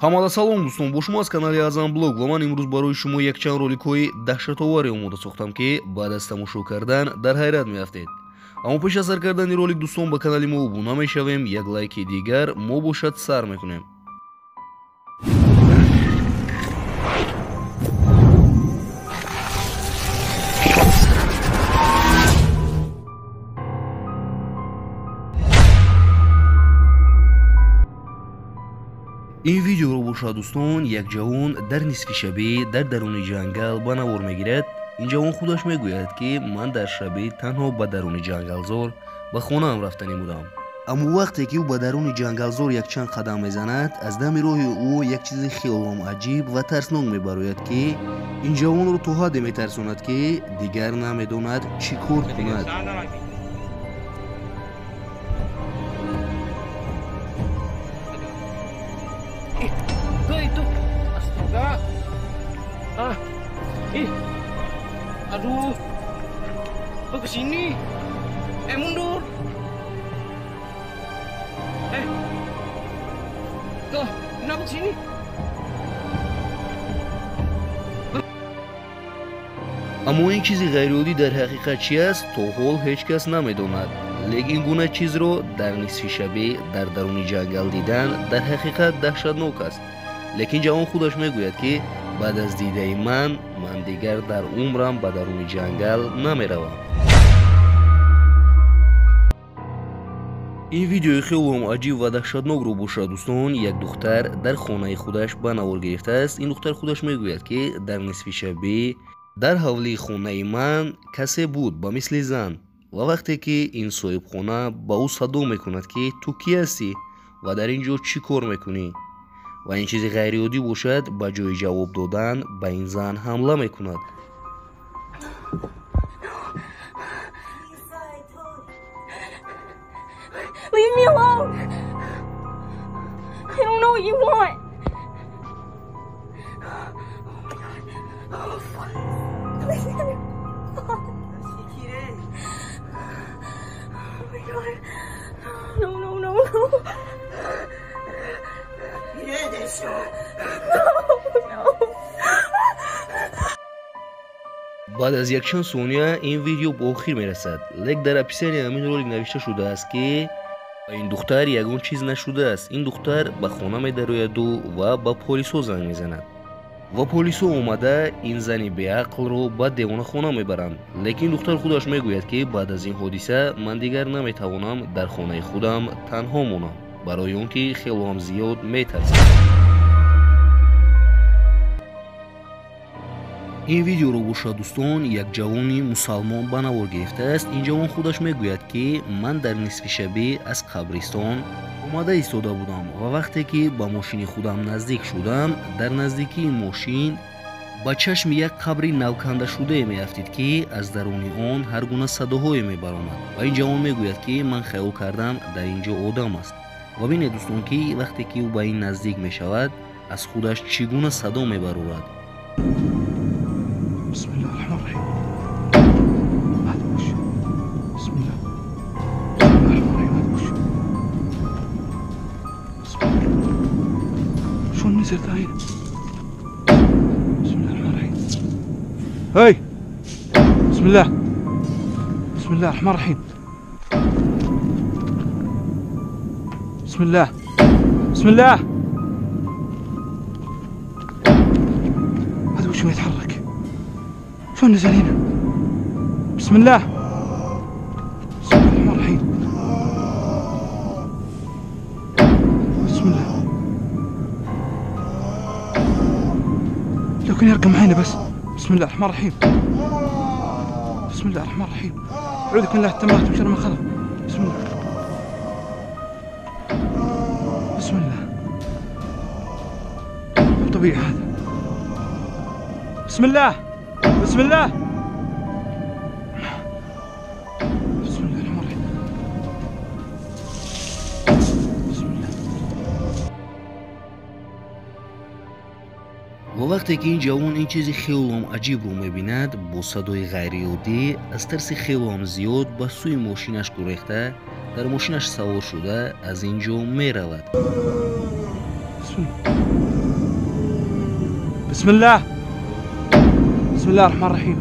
Ҳамада салом дӯстон, бо шумо аз канали Азам Блог ва ман имрӯз барои шумо якчанд роликҳои даҳшатоваре омода сохтам, ки баъд аз тамошо кардан дар ҳайрат меафтед. Аммо пеш аз сар кардани ролик дӯстон, ба канали мо обуна мешавем, як лайки дигар мо бошад сар мекунем. Ин видеоро бошад дӯстон, як ҷавон дар нисфи шабӣ дар даруни ҷангал ба навор мегирад. Ин ҷавон худаш мегӯяд, ки ман дар шабӣ танҳо ба даруни ҷангалзор ба хонаам рафтанӣ будам. Аммо вақте ки ӯ ба даруни ҷангалзор якчанд қадам мезанад, аз дами роҳи ӯ як чизи хелоам аҷиб ва тарснок мебарояд, ки ин ҷавонро то ҳадде метарсонад, ки дигар намедонад чӣ кор кунад. Itu astaga, ah, ih, aduh, kok kesini, mundur, tuh, kenapa kesini? Аммо ин чизи ғайриоддӣ дар ҳақиқат чи аст, то ҳол ҳеҷ кас намедонад. Лек ин гуна чизро дар нисфи шабӣ дар даруни ҷангал дидан дар ҳақиқат даҳшатнок аст. Лекин ҷавон худаш мегӯяд, ки баъд аз дидаи ман дигар дар умрам ба даруни ҷангал намеравам. Ин видеои хелоам аҷиб ва даҳшатнокро бошад дӯстон, як духтар дар хонаи худаш ба навор гирифтааст. Ин духтар худаш мегӯяд, ки дар нисфи шабӣ дар ҳавлии хонаи ман касе буд ба мисли зан, ва вақте ки ин соҳибхона ба ӯ садо мекунад, ки ту кӣ ҳастӣ ва дар ин ҷо чӣ кор мекунӣ, ва ин чизи ғайриоддӣ бошад, ба ҷои ҷавоб додан ба ин зан ҳамла мекунад. Leave me alone. I don't know what you want. Oh my God. Oh, fuck. Oh my God. No, no, no, no. No, no. Баъд аз якчанд сония ин видео ба охир мерасад. Лек дар описанияи ҳамин ролик навишта шудааст, ки ба ин духтар ягон чиз нашудааст. Ин духтар ба хона медарояду ва ба полисҳо занг мезанад. Ва полисҳо омада ин зани беақлро ба девонахона мебаранд. Лекин духтар худаш мегӯяд, ки баъд аз ин ҳодиса ман дигар наметавонам дар хонаи худам танҳо монам, барои он ки хелоам зиёд метарсам. Ин видеоро бошад дӯстон, як ҷавони мусалмон ба навор гирифтааст. Ин ҷавон худаш мегӯяд, ки ман дар нисфи шабӣ аз қабристон омада истода будам ва вақте ки ба мошини худам наздик шудам, дар наздикии мошин ба чашми як қабри навкандашудае меафтид, ки аз даруни он ҳар гуна садоҳое мебаромад. Ва ин ҷавон мегӯяд, ки ман хаёл кардам дар ин ҷо одам аст. Ва бинед дӯстон, ки вақте ки ӯ ба ин наздик мешавад, аз худаш чӣ гуна садо мебарорад. بسم الله الرحمن الرحيم. هذا وش؟ بسم الله. بسم الله الرحمن الرحيم. هذا وش؟ بسم الله. شلون نزل ذا هنا؟ بسم الله الرحمن الرحيم. هاي. بسم الله. بسم الله الرحمن الرحيم. بسم الله. بسم الله. هذا وش ما يتحرك؟ شلون نزل هنا؟ بسم الله. بسم الله الرحمن الرحيم. بسم الله. لو كان يرقم عينه بس. بسم الله الرحمن الرحيم. بسم الله الرحمن الرحيم. أعوذ بالله التامات من شر ما خلق. بسم الله. بسم الله. مو طبيعي هذا. بسم الله. بسم الله. بسم الله الرحمن الرحيم. بسم الله. Ва вақте ки ин ҷавон ин чизи хелоам аҷибро мебинад, бо садои ғайриоддӣ аз тарси хелоам зиёд ба сӯи мошинаш гурехта, дар мошинаш савор шуда аз ин ҷо меравад. بسم الله. بسم الله. بسم الله الرحمن الرحيم.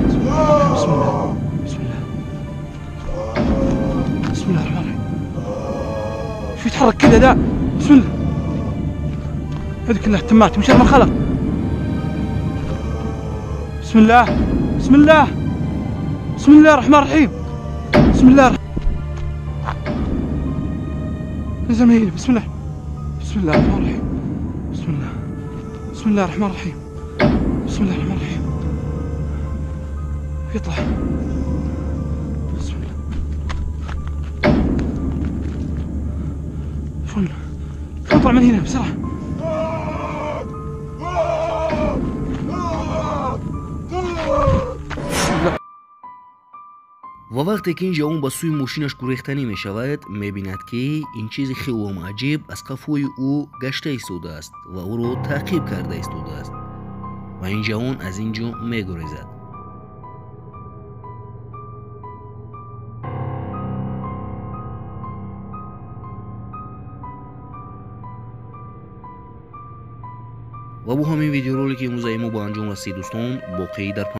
بسم الله. بسم الله. بسم الله الرحمن الرحيم. شو يتحرك كذا ذا؟ بسم الله. هذيك كلها تمات من شر ما خلق. بسم الله. بسم الله. بسم الله الرحمن الرحيم. بسم الله. نزل من هنا. بسم الله. بسم الله الرحمن الرحيم. بسم الله. بسم الله الرحمن الرحيم. بسم الله الرحمن الرحيم. يطلع. بسم الله. شلون اطلع من هنا بسرعة؟ Ва вақте ки ин ҷавон ба сӯи мошинаш гурехтанӣ мешавад, мебинад, ки ин чизи хелом аҷиб аз қафои ӯ гашта истодааст ва ӯро таъқиб карда истодааст. Ва ин ҷавон аз ин ҷо мегурезад. Ва бо ҳамин видеоролики имрӯзаи мо ба анҷом расид, дӯстон. Боқӣ дар